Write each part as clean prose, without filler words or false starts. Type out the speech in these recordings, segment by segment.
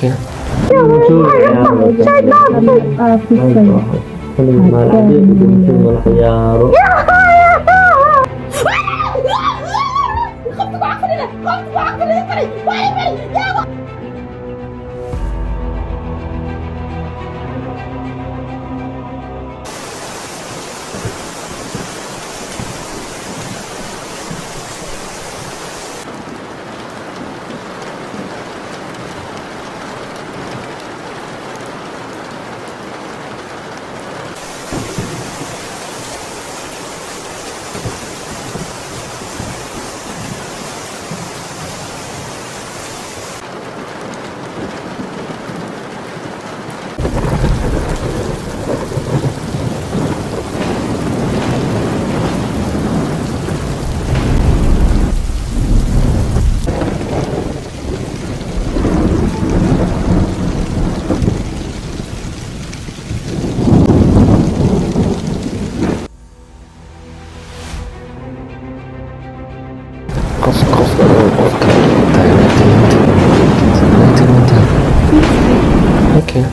Okay. Ciyaaro. Qof qof qof kale tahay. Okay.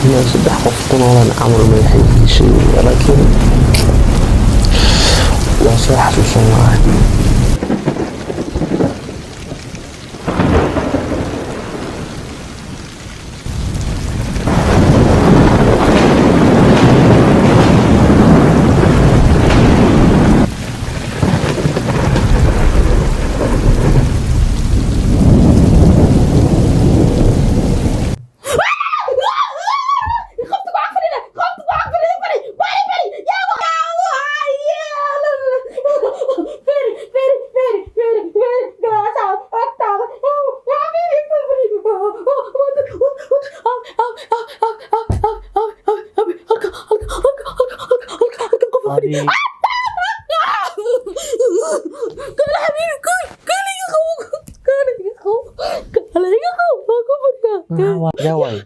Meel saddex qof ku noolaan camal madaxay ii sheegaya, laakiin waa soo xasuusan lahay. Yaa waaye,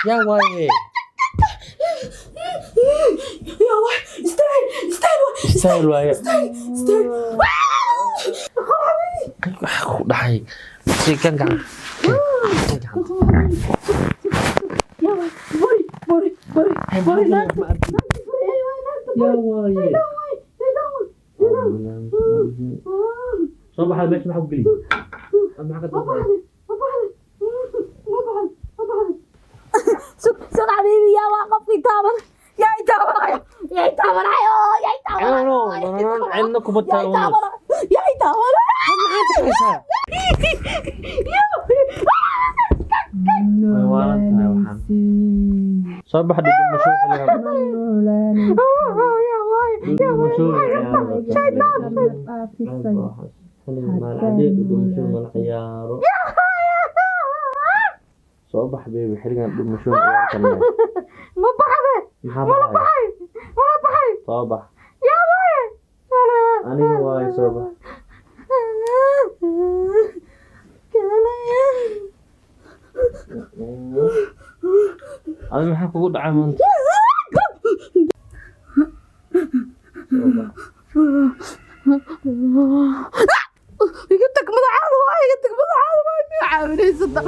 yaa waaye? Istaahil waaye. Waxa ku dhacay si kan gacan kan gacanta. Yaa waaye? Soo baxda meesha, maxaa ku geli? Maxaa ka dambeeya? Sug, sug xabiibi, yaa waa qofkii taaban? Yaa i taabanayo? Yaa i taabanayo? Yaa i taabanayo? No, no, no, cidna kuma taabanayso. Yaa i taabanayo? Maxaad arkaysaa? Way waalan tahay. Waxaan soo bax dhudhumasho xilligan. Dhudhumasho xilligan maalcadee, dhudhumasho mala ciyaaro. Soo bax baby, xilligan dhudhumasho ciyaar karnaa. Ma baxde? Maxaa baxay? Mala baxay. Soo bax. Yaa waaye? Aniga waaye, soo bax. Adi maxaa kugu dhacay maanta? Soo bax. Iga tag, madaxaada waa, iga tag, madaxaada waa, miyaa caawinaysata?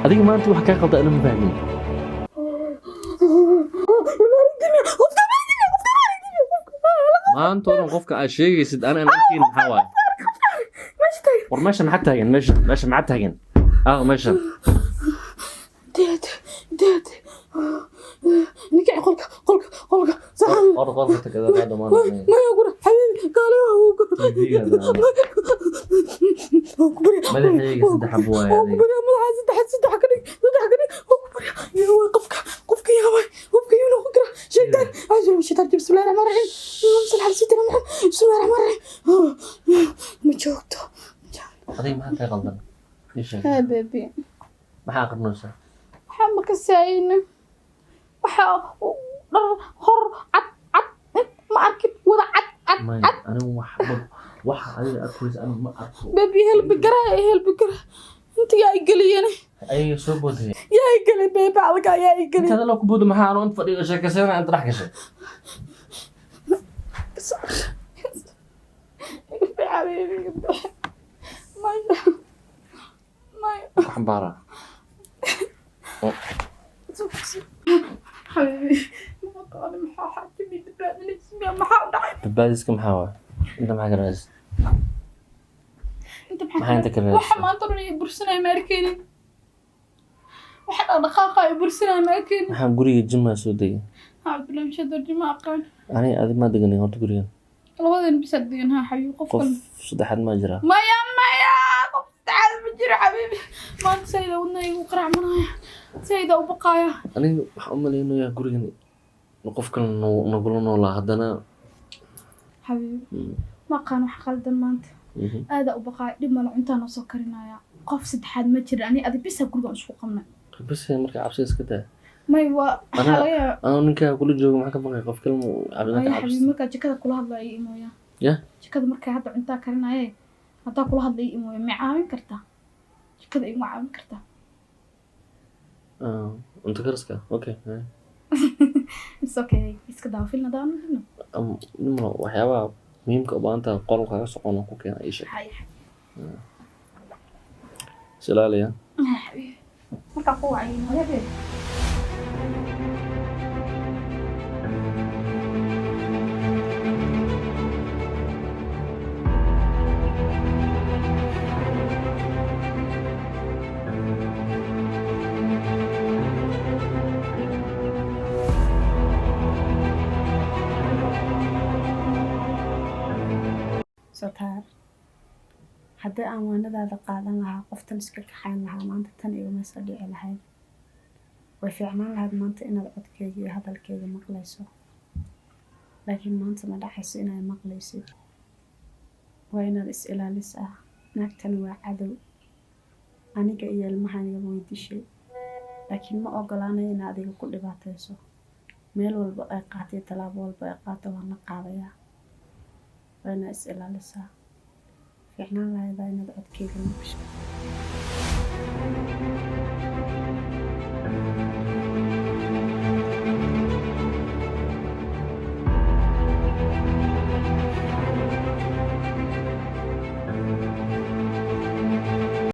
Adiga maanta wax kaa qalda ana ma fahmin. Maanta oo dhan qofka aad sheegaysid ana aan arkayn maxaa waaye? War meesha maxaa taagan? Meesha maxaa taagan? Ah, meeshan. Dead dead ninka, qolka, qolka, qolka saxan. Qor qolka tagada dhamaan. Maya gura xabiibi, kaale waa ku TV-ga. Madaxayga saddex xabo waaye. Waa ku adiga. Barya madaxa saddex, saddex ka dhig, saddex ka dhig, waa ku barya. Yaa waay qofka? Qofka yaa waay? Qofka yuu noqon karaa? Shaytaan, azu shaytaan, bismillahi rahmaan. Maxaa qaldan? Ii sheeg. Hey baby. Maxaa aqrinaysaa? Waxaa ma ka saayina. Waxa dhar hor cad cad ma arkin, wada cad cad. Maya. Cad. Anigu waxba waxa adiga arkaysa anigu ma arko. Baby, helbi garaa, helbi garaa. Inta yaa i geliyeen? Ayaga soo boodaya. Yaa i gelay baby, halkaa yaa i geliyay? Intaada loo ku boodo, maxaa anoo inta fadhiyo sheekaysana inta dhex gashay? Iga bixi baby, iga bixi. Maya, maya. Ku xambaaraa. Xabiibi, ma aqaani maxaa xaakimi badbaadinaysa, maxaa u dhacay? Badbaadiska maxaa waay? Inta maxaa ka raadis? Inta Maxaa inta ka raadisay? Waxa maanta dhan i bursanaya ma arkeynin, waxa dhaqdhaqaaqa i bursanaya ma arkeynin. Maxaa guriga jimaa soo degay? Cabdullahi mashadorji, ma aqaan. Aniga adi ma deganin horta gurigan? Labadan bisaa degan, ha xabiibi, qof Qof kale. saddexaad maa jira? Maya, maya, qof saddexaad ma jiro xabiibi. Maanta sayda wadna igu qaracmanaya, sayda u baqaaya. Aniga waxaan u malaynayaa gurigan qof kale nagula noolaa haddana. Xabiibi, ma aqaan wax qaldan maanta. Aadaa u baqaaya. Dhib male, cuntaa noo soo karinaya. Qof saddexaad ma jiro, ani adi bisa gurigan isku qabnay. Bas marka cabsi iska daa. May, waa waxaa laga yaabaa. Anoo ninkaa kula jooga, maxaa ka baqay? Qof kale mu cabsi Maya ka xabiibi, cabsi? Markaa jikada kula hadlayo ii imooya. Ya? Jikada markaa hadda cuntaa karinaye, haddaa kula hadlayo ii imooya. Ma caawin kartaa? Jikada iguma caawin kartaa? Ah, cunto kariska, okay, haya. It's okay, iska daawo filna daawano. Nima waxyaabaha muhiimka u baahan tahay qolka kaga socono ku keena, ii sheeg. Haya. Is ilaaliya. Haya xabiibi, markaa ku wacay imooya babe. Sotaar, haddii aan waanadaada qaadan lahaa, qoftan iska kaxayn lahaa, maanta tan igama soo dhici lahayd. Way fiicnaan lahayd maanta inaad codkayga iyo hadalkayga maqlayso, laakiin maanta ma dhacayso inaad maqlaysid. Waa inaad is ilaalisaa. Naagtani waa cadow, aniga iyo ilmahaniga way dishay, laakiin ma ogolaanayo inaad adiga ku dhibaatayso. Meel walba ay qaatay, tallaabo walba ay qaato, waan la qaadayaa. Waa inaad is ilaalisaa. Fiicnaan lahaydaa inaad codkayga maqasho.